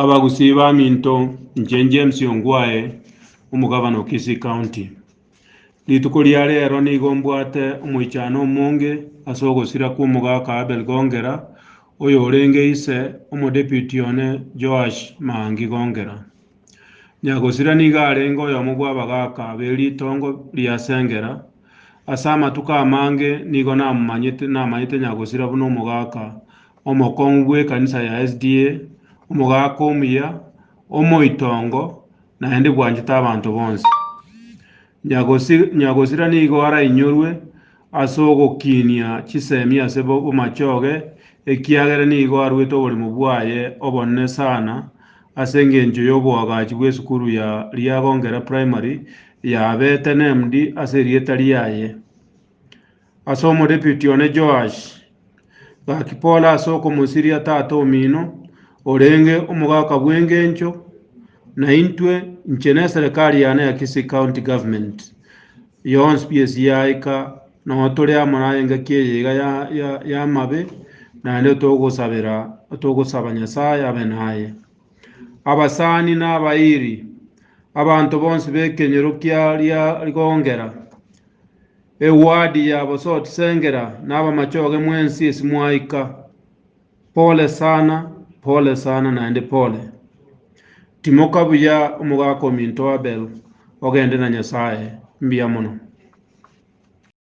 Abagusii baminto, inche James Ongwae, omogabana o Kisii County. Rituko ria rero nigo mbwate omoichano omonge ase ogosira kw'omogaka Abel Gongera, oyorenge ise omodeputy one Joash Maangi Gongera. Nyagosira nigo arenge oyomo bw'abagaaka be ritongo ria Sengera. Ase amatuko amange nigo namomanyete namanyete Nyagosira buna omogaka omokong'u bw'ekanisa ya SDA, omogaka omuya, omoitongo, naende bwanchete abanto bonsi. Nyagosira nigo arainyorwe ase ogokinia chisemi ase bomachoge, ekiagera nigo aruete oboremo bwaye obonene sana ase engencho y'oboagachi bw'esukuru ya Riagongera Primary yabeete named ase erieta riaye. Ase omodeputy one Joash, gaki pole ase okomosiria tata omino, orenge omogaka bw'engencho, na intwe, inche na eserekari yane ya Kisii County Government yonsi pi esiyaika, noo tore amo naye engaki eye iga ya ya y'amabe, naende togosabera togosaba Nyasaye abe naye. Abasani na abairi, abanto bonsi b'ekenyoro kia ria rigongera, Ewadi ya Bosoti Sengera na abamachoge mwensi ase mwaika. Pole sana, pole sana naende pole. Timoka buya omogaka ominto Abel ogende na Nyasaye. Mbuya mono.